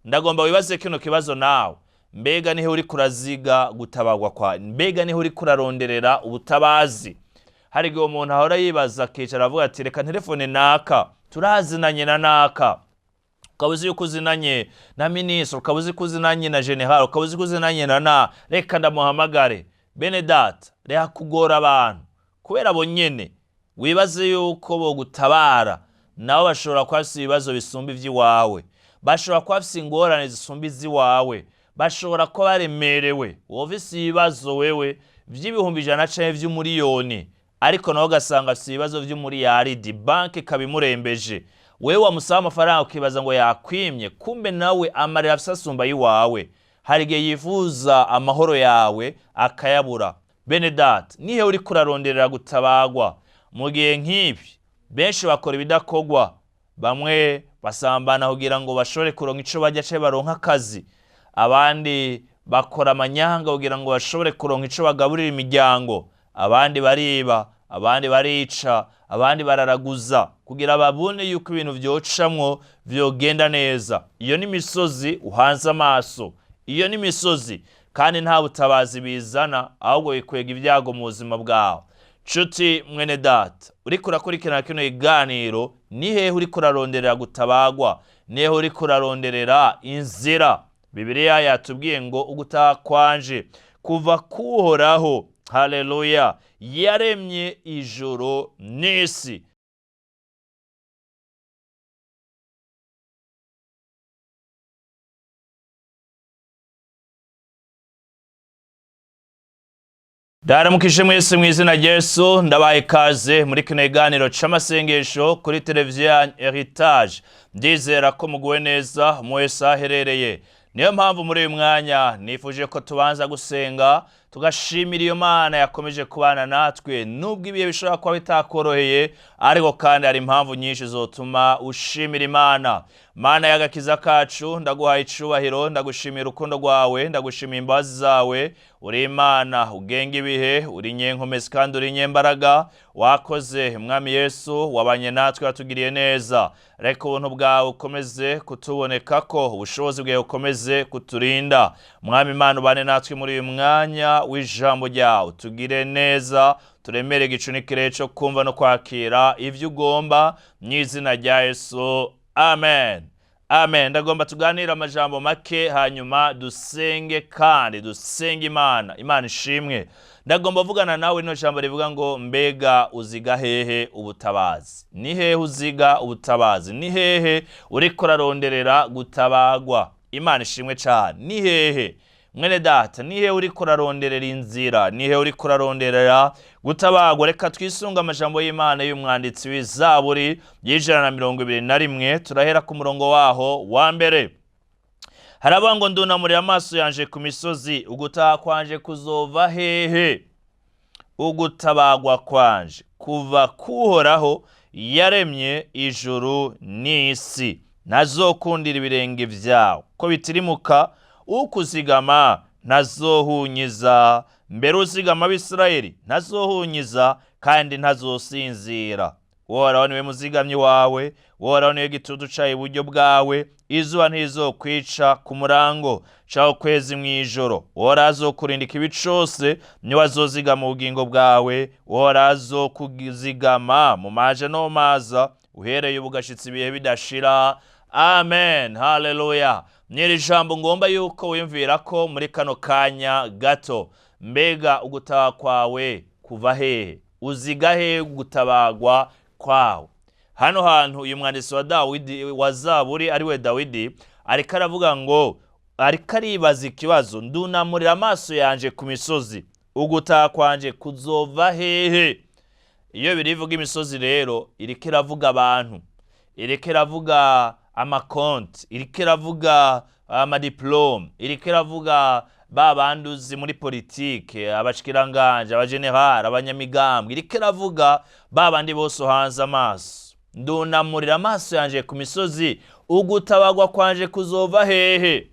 Ndagomba wibaze kino kibazo nawe: mbega nihe uri kuraziga gutabagwa kwa? Mbega nihe uri kuraronderera ubutabazi? Hari igihe umuntu ahora yibaza, akicara avuga ati: "Reka telefone naka, turazinanye na naka." Ukaba uzi yuko uzinanye na minisitiri, ukaba uzi ko uzinanye na général, ukaba uzi ko uzinanye na reka ndamuhamagare. Bene data, reka kugora abantu, kubera abo nyene wibaze yuko bogutabara nabo bashobora kuba bafise ibibazo bisumba ivy'iwawe, bashobora kuba bafise ingorane zisumba iz'iwawe, bashobora kuba baremerewe. Wowe ufise ibibazo wewe vy'ibihumbi 100 canke vy'umuriyoni, ariko nawe ugasanga afise ibibazo vy'umuriyaridi, banki ikaba imurembeje. Wewe wamusaba amafaranga ukibaza ngo yakwimye, kumbe nawe amarira afise asumba ayiwawe. Hari igihe yifuza amahoro yawe akayabura. Bene data, nihe uriko uraronderera gutabagwa? Mu gihe nk'ibi benshi bakora ibidakorwa. Bamwe basambana kugira ngo bashobore kuronka ico barya canke baronke akazi, abandi bakora amanyanga kugira ngo bashobore kuronka ico bagaburira imiryango, abandi bariba, abandi barica, abandi bararaguza kugira babone yuko ibintu vyocamwo vyogenda neza. Iyo ni imisozi uhanze amaso, iyo ni imisozi, kandi nta butabazi bizana, ahubwo bikwega ibyago mu buzima bwawe. Nshuti mwene data uriko urakurikirana kino kiganiro, ni hehe uriko uraronderera gutabagwa? Ni hehe uriko uraronderera inzira? Bibiliya yatubwiye ngo ugutaha kwanje kuva kuhoraho, haleluya, yaremye ijuru n'isi. Ndaramukije mwese mu izina rya Yesu, ndabaye ikaze muri kino kiganiro c'amasengesho kuri televiziyo ya Heritage. Ndizera ko muguwe neza umwe wese aho aherereye. Niyo mpamvu muri uyu mwanya nifuje ko tubanza gusenga, tugashimira iyo Mana yakomeje kubana natwe nubwo ibihe bishobora kuba bitakoroheye, ariko kandi hari impamvu nyinshi zotuma ushimira Imana. Mana y'agakiza kacu, ndaguhaye icubahiro, ndagushimira urukundo rwawe, ndagushimira imbabazi zawe. Uri Imana ugenga ibihe, uri nyenkomezi kandi uri nyembaraga. Wakoze, Mwami Yesu, wabanye natwe, watugiriye neza. Reka ubuntu bwawe ukomeze kutuboneka ko ubushobozi bwawe bukomeze kuturinda. Mwami Imana, ubane natwe muri uyu mwanya w'ijambo ryawe, tugire neza, turemere igicu n'ikirere cyo kumva no kwakira ibyo ugomba, mu izina rya Yesu, amen, amen. Ndagomba tuganire amajambo make, hanyuma dusenge kandi dusenge Imana. Imana ishimwe. Ndagomba vugana nawe rino jambo rivuga ngo: mbega uziga hehe ubutabazi? Ni hehe uziga ubutabazi? Ni hehe uriko uraronderera gutabagwa? Imana ishimwe cyane. Ni hehe, mwene data? Ni hehe uriko uraronderera inzira? Ni hehe uriko uraronderera gutabagwa? Reka twisunge amajambo y'Imana y'umwanditsi w'Izaburi y'121. Turahera ku murongo waho wa mbere. Haravuga ngo: "Ndunamurira amaso yanje ku misozi, ugutaha kwanje kuzova hehe? Ugutabagwa kwanje kuva kuhoraho yaremye ijuru n'isi. Ntazokundira ibirenge vyawe ko bitirimuka, ukuzigama ntazohunyiza. Mbere uzigama Abisirayeli ntazohunyiza kandi ntazosinzira. Uhoraho niwe muzigamyi wawe, Uhoraho niwe gitutu caye iburyo bwawe. Izuba ntizokwica ku murango canke ukwezi mw'ijoro. Uhoraho azokurinda ikibi cose, niwe azozigama ubugingo bwawe. Uhoraho azokuzigama mu maje no mu maza, uhereye ubu ugashitsa ibihe bidashira. Amen, haleluya." N'iri jambo ngomba yuko wiyumvira ko muri kano kanya gato: mbega ugutaha kwawe kuva hehe? Uziga hehe gutabagwa kwawe? Hano hantu uyu mwanditsi wa Dawidi, wa Zaburi, ari we Dawidi, ariko aravuga ngo, ariko aribaza ikibazo: "Ndunamurira amaso yanje ku misozi, ugutaha kwanje kuzova hehe?" Iyo birivuga imisozi rero, iriko iravuga abantu, iriko iravuga amakonti, iriko iravuga amadiplome, iriko iravuga ba banduzi muri politike, abashikiranganje, abajenerali, abanyamigambwe, iriko iravuga ba bandi bose uhanze amaso. "Ndunamurira amaso yanje ku misozi, ugutabagwa kwanje kuzova hehe?"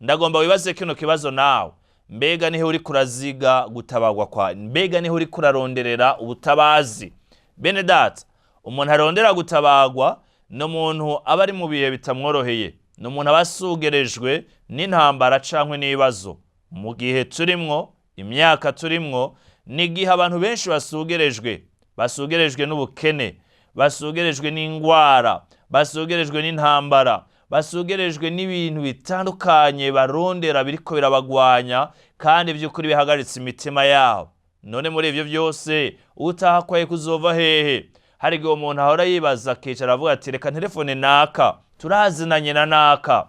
Ndagomba wibaze kino kibazo nawe: mbega nihe uri kuraziga gutabagwa kwa? Mbega nihe uri kuraronderera ubutabazi? Bene data, umuntu arondera gutabagwa ni umuntu aba ari mu bihe bitamworoheye. Ni umuntu aba asugerejwe n'intambara cyangwa n'ibibazo. Mu gihe turimwo, imyaka turimwo, ni igihe abantu benshi basugerejwe, basugerejwe n'ubukene, basugerejwe n'indwara, basugerejwe n'intambara, basugerejwe n'ibintu bitandukanye barondera biriko birabagwanya kandi by'ukuri bihagaritse imitima yabo. None muri ibyo byose utahakwaye kuzova hehe? Hari igihe umuntu ahora yibaza, akicara avuga ati: "Reka telefone naka, turazinanye na naka."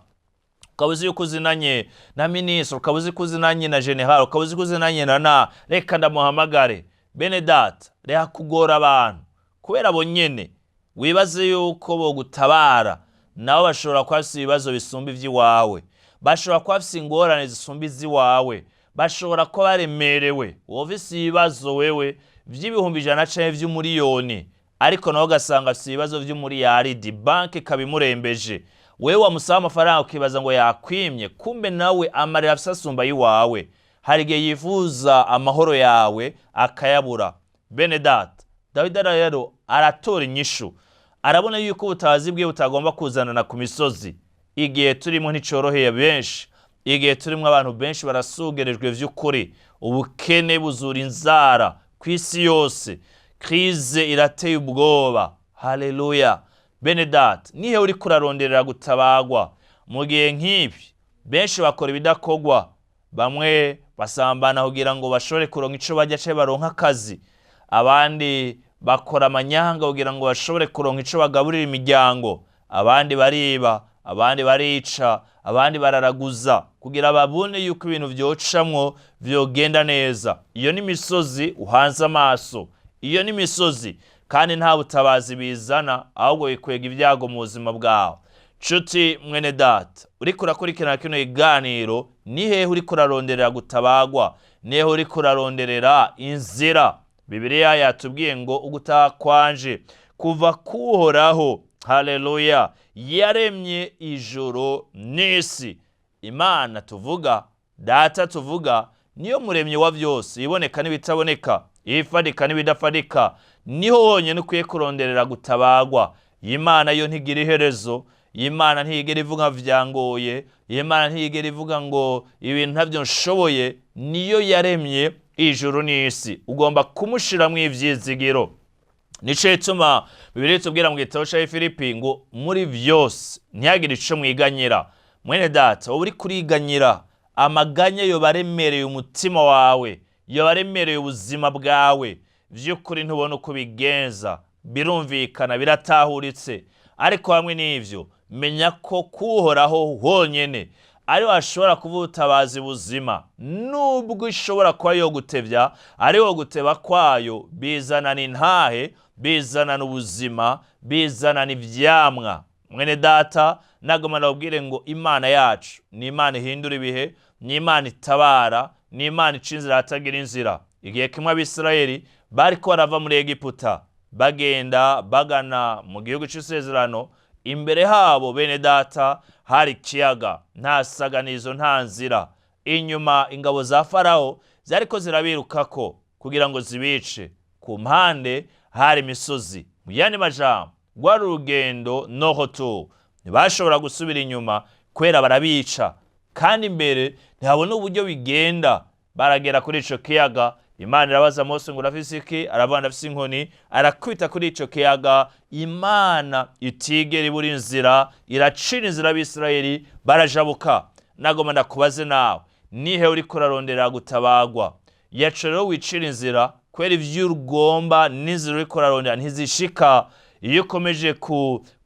Ukaba uzi yuko uzinanye na minisitiri, ukaba uzi ko uzinanye na général, ukaba uzi ko uzinanye na reka ndamuhamagare. Bene data, reka kugora abantu kubera abo nyene wibaze yuko bogutabara. Nabo bashobora kuba bafise ibibazo bisumba ivy'iwawe, bashobora kuba bafise ingorane zisumba iz'iwawe, bashobora kuba baremerewe. Wowe ufise ibibazo wewe vy'ibihumbi 100 canke vy'umuriyoni, ariko nawe ugasanga afise ibibazo vy'umuriyaridi, banki ikaba imurembeje. Wewe wamusaba amafaranga ukibaza ngo yakwimye, kumbe nawe amarira afise asumba ayiwawe. Hari igihe yifuza amahoro yawe akayabura. Bene data, Dawidi rero aratora inyishu, arabona yuko ubutabazi bwe butagomba kuzanana ku misozi. Igihe turimo nticoroheye benshi. Igihe turimo abantu benshi barasugerejwe vy'ukuri. Ubukene buzura inzara ku isi yose, crise irateye ubwoba. Haleluya! Bene data, nihe uriko uraronderera gutabagwa? Mu gihe nk'ibi benshi bakora ibidakogwa. Bamwe basambana kugira ngo bashobore kuronka ico barya canke baronke akazi, abandi bakora amanyanga kugira ngo bashobore kuronka ico bagaburira imiryango, abandi bariba, abandi barica, abandi bararaguza kugira babone yuko ibintu vyocamwo vyogenda neza. Iyo ni imisozi uhanze amaso, iyo ni imisozi, kandi nta butabazi bizana, ahubwo bikwega ibyago mu buzima bwawe. Nshuti mwene data uriko urakurikirana kino kiganiro, ni hehe uriko uraronderera gutabagwa? Ni hehe uriko uraronderera inzira? Bibiliya yatubwiye ngo ugutaha kwanje kuva kuhoraho, haleluya, yaremye ijuru n'isi. Imana tuvuga, Data tuvuga, niyo muremyi wa byose, iboneka n'ibitaboneka, ibifatika n'ibidafatika. Niho wonyine ukwiye kuronderera gutabagwa. Imana yo ntigira iherezo. Imana ntiyigera ivuga vyangoye. Imana ntiyigera ivuga ngo ibintu ntabyo nshoboye. Niyo yaremye ijuru n'isi, ugomba kumushiramwo ivyizigiro. Nico gituma Bibiliya itubwira mu gitabo ca Filipi ngo muri vyose ntihagire ico mwiganyira. Mwene data, wowe uriko uriganyira, amaganya yoba aremereye umutima wawe, yoba aremereye ubuzima bwawe, vy'ukuri ntubona uko ubigenza. Birumvikana, biratahuritse, ariko hamwe n'ivyo menya ko kuhoraho honyene ariho hashobora kuba ubutabazi buzima. Nubwo ishobora kuba yogutevya, ariho guteba kwayo bizanana intahe, bizanana ubuzima, bizanana ivyamwa. Mwene data, nagoma ndababwire ngo Imana yacu ni Imana ihindura ibihe, ni Imana itabara, ni Imana ica inzira ahatagira inzira. Igihe kimwe Abisirayeli bariko barava muri Egiputa bagenda bagana mu gihugu c'isezerano, imbere habo, bene data, hari ikiyaga, nta saganizo, nta nzira. Inyuma ingabo za Farawo zariko zirabirukako kugira ngo zibice, ku mpande hari imisozi. Mu yandi majambo, rwari urugendo no retour. Ntibashobora gusubira inyuma kubera barabica, kandi imbere ntihabona uburyo bigenda. Baragera kuri ico kiyaga, Imana irabaza Mose ngo: "Urafise iki?" Aravuga: "Ndafise inkoni." Arakubita kuri ico kiyaga. Imana itigera ibura inzira, iracira inzira, Abisirayeli barajabuka. Nagoma ndakubaze nawe, nihe uriko urarondera gutabagwa? Yaco rero wicira inzira, kubera ivyo ugomba n'inzira uriko urarondera ntizishika. Iyo ukomeje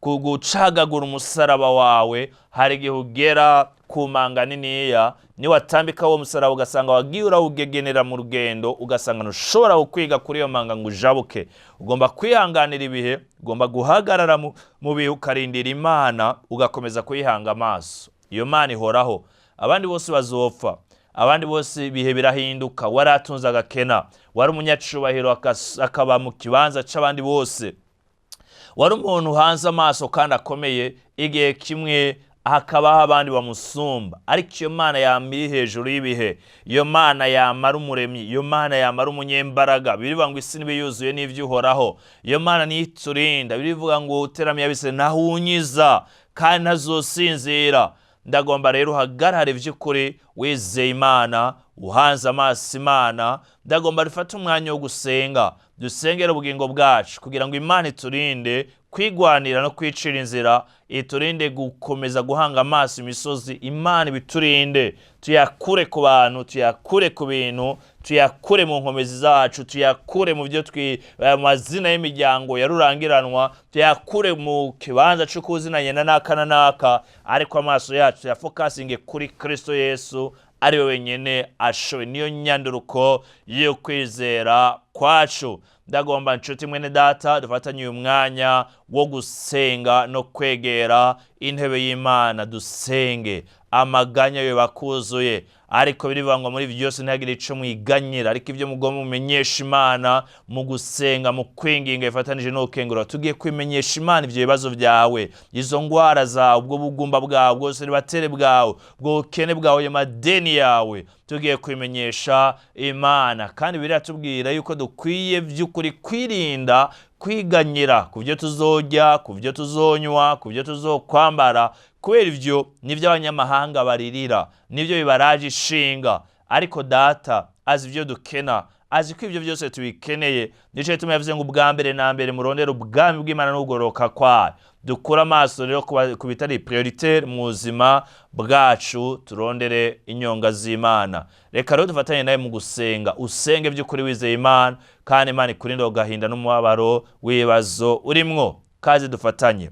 gucagagura umusaraba wawe, hari igihe ugera ku manga niniya, niwatambika uwo musaraba ugasanga wagiye urawugegenera mu rugendo, ugasanga ntushobora kukwiga kuri iyo manga ngo ujabuke. Ugomba kwihanganira ibihe, ugomba guhagarara mu bihe, ukarindira Imana, ugakomeza kuyihanga amaso. Iyo Mana ihoraho. Abandi bose bazopfa, abandi bose ibihe birahinduka. Waratunze agakena, wari umunyacubahiro akaba mu kibanza c'abandi bose, wari umuntu uhanze amaso kandi akomeye, igihe kimwe hakabaho abandi bamusumba. Ariko iyo Mana yama iri hejuru y'ibihe, iyo Mana yamara umuremyi, iyo Mana yamara umunyembaraga. Birivuga ngo isi nibe yuzuye n'ivyo Uhoraho. Iyo Mana niyo iturinda. Birivuga ngo uteramiye abise ntahunyiza. Kandi ntazosinzira. Ndagomba rero uhagarare by'ukuri wizeye Imana, uhanze amaso Imana. Ndagomba dufate umwanya wo gusenga, dusengere ubugingo bwacu kugira ngo Imana iturinde kwigwanira no kwicira inzira, iturinde gukomeza guhanga amaso imisozi. Imana ibiturinde, tuyakure ku bantu, tuyakure ku bintu, tuyakure mu nkomezi zacu, tuyakure mu byo mazina y'imiryango ya rurangiranwa, tuyakure mu kibanza cyo kuzinanye na naka na naka, ariko amaso yacu tuyafokasinge kuri Kristo Yesu, ari we wenyine ashoboye, niyo nyanduruko yo kwizera kwacu. Ndagomba, nshuti mwene data, dufatanye uyu mwanya wo gusenga no kwegera intebe y'Imana, dusenge. Amaganya yo bakuzuye, ariko birivuga ngo muri byose ntihagire ico mwiganyira, ariko ibyo mugomba mumenyesha Imana mu gusenga, mu kwinginga bifatanije no gukengura. Tugiye kwimenyesha Imana ivyo bibazo byawe, izo ngwara zawe, ubwo bugumba bwawe, ubwo seribatere bwawe, ubwo bukene bwawe, ayo madeni yawe. Tugiye kwimenyesha Imana, kandi biratubwira yuko dukwiye by'ukuri kwirinda kwiganyira ku byo tuzojya, ku byo tuzonywa, ku byo tuzokwambara, kubera ibyo nibyo abanyamahanga baririra, nibyo bibaraje ishinga. Ariko Data azi ibyo dukena, azi ko ibyo byose tubikeneye. Nicyo gituma yavuze ngo ubwa mbere na mbere murondere ubwami bw'Imana n'ugororoka kwayo. Dukure amaso rero ku bitari prioritaire mu buzima bwacu, turondere inyonga z'Imana. Reka rero dufatanye nawe mu gusenga. Usenge by'ukuri wizeye Imana, kandi Imana ikurinde gahinda n'umubabaro w'ibibazo urimwo. Kaze dufatanye.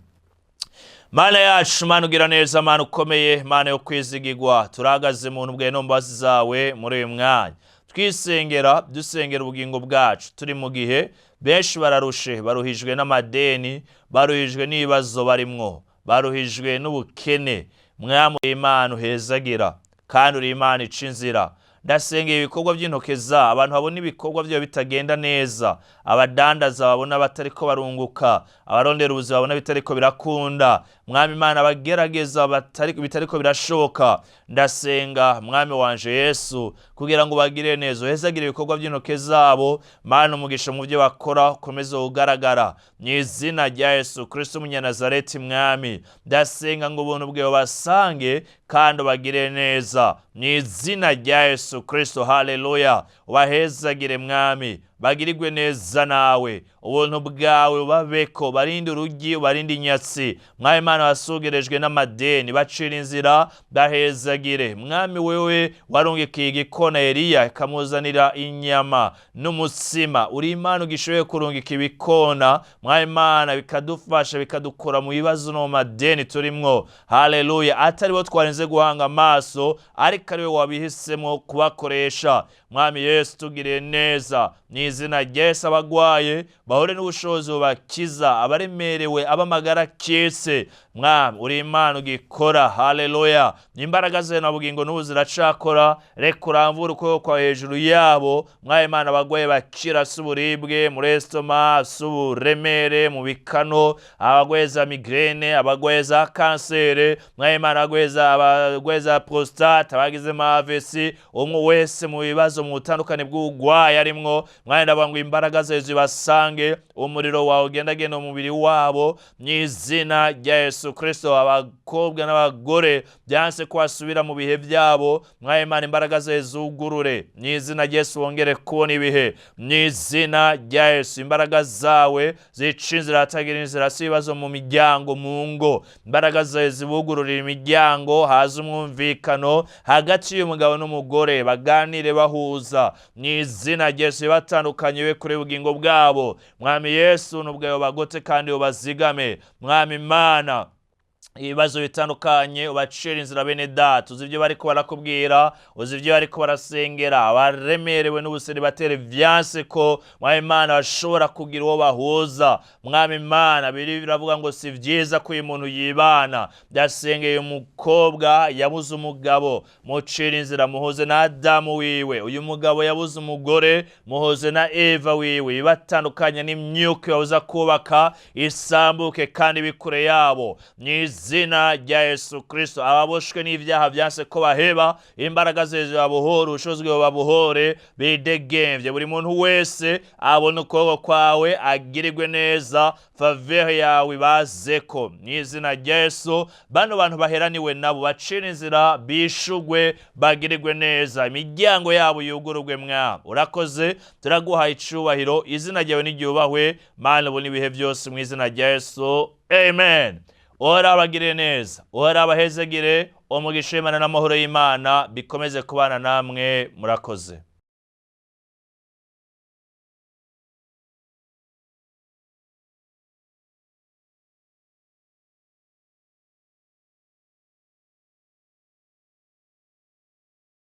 Mana yacu, Mana ugira neza, Mana ukomeye, Mana yo kwizigirwa, turahagaze mu bwawe no mbabazi zawe muri uyu mwanya, twisengera, dusengera ubugingo bwacu. Turi mu gihe benshi bararushe, baruhijwe n'amadeni, baruhijwe n'ibibazo barimwo, baruhijwe n'ubukene. Mwami, Imana uhezagira kandi uri Imana ica inzira. Ndasengera ibikorwa by'intoke za abantu babona ibikorwa byabo bitagenda neza, abadandaza babona batariko barunguka, abarondera ubuzima babona bitariko birakunda. Mwami Imana, abagerageza bitariko birashoboka, ndasenga, Mwami wanje Yesu, kugira ngo bagire neza, uhezagire ibikorwa by'intoke zabo. Mana, umugisha mu byo bakora ukomeze ugaragara mu izina rya Yesu Kristo umunyanazareti. Mwami, ndasenga ngo ubuntu bwawe basange kandi ubagire neza mu izina rya Yesu Kristo. Haleluya! Ubahezagire, Mwami, bagirirwe neza nawe, ubuntu bwawe bubabeko, barinde urugi, ubarinde inyatsi. Mwami Imana, basugerejwe n'amadeni, bacira inzira, bahezagire. Mwami, wewe warungikiye igikona Eliya ikamuzanira inyama n'umutsima, uri Imana ugishoboye kurungika ibikona, Mwami Imana, bikadufasha, bikadukura mu bibazo no mu madeni turimwo. Haleluya! Atari bo twarinze guhanga amaso, ariko ari we wabihisemo kubakoresha. Mwami Yesu, tugiriye neza mu izina rya Yesu. Abagwaye bahure n'ubushobozi bubakiza, abaremerewe, abamagara kese. Mwami, uri Imana ugikora. Haleluya! Imbaraga zawe na bugingo n'ubu ziracakora. Reka uramvure ukuboko kwawe hejuru yabo, Mwami Imana. Abagwaye bakira, si uburibwe muri estomac, si uburemere mu bikano, abagwaye za migraine, abagwaye za kansere, Mwami Imana, abagwaye za prostate, abagize AVC, umwe wese mu bibazo, mu butandukane bw'ubugwayi arimwo. Mwami, ndavuga ngo imbaraga zawe zibasange, umuriro wawe ugendagenda mu mubiri wabo mu izina rya Yesu Kristo. Abakobwa n'abagore byanse ko basubira mu bihe byabo, Mwami Imana, imbaraga zawe zugurure mu izina rya Yesu, wongere kubona ibihe mu izina rya Yesu. Imbaraga zawe zica inzira hatagira inzira, si ibibazo mu miryango, mu ngo, imbaraga zawe zibugururira imiryango, haza umwumvikano hagati y'umugabo n'umugore, baganire bahuza mu izina rya Yesu. Batandukanye be kure ubugingo bwabo. Mwami Yesu, n'ubwawe bagote kandi ubazigame. Mwami Imana, ibibazo bitandukanye ubacira inzira. Bene data, uzi ibyo bariko barakubwira, uzi ibyo bariko barasengera. Abaremerewe n'ubuseribateri vyanse ko, Mwami Imana, bashobora kugira uwo bahuza. Mwami Imana, biri biravuga ngo si vyiza ko uyu muntu yibana. Byasengeye umukobwa yabuze umugabo, mucira inzira, muhuze na Adamu wiwe. Uyu mugabo yabuze umugore, muhuze na Eva wiwe. Ibatandukanye n'imyuka yabuza kubaka isambuke kandi bikure yabo mu izina Izina rya Yesu Kristo, ababoshwe n'ibyaha byanse ko baheba, imbaraga zeje babohore, ubushobozi bwawe babohore, bidegemvye. Buri muntu wese abona ukuboko kwawe, agirirwe neza, faveur yawe ibazeko mu izina rya Yesu. Bano bantu baheraniwe nabo bacira inzira, bishugwe, bagirirwe neza, imiryango yabo yugururwe. Mwami, urakoze, turaguhaye icubahiro, izina ryawe niryubahwe, Mana, ubu n'ibihe byose, mu izina rya Yesu, amen. Uhoraho abagirire neza, Uhoraho abahezegire, umugisha w'Imana n'amahoro y'Imana bikomeze kubana namwe. Murakoze.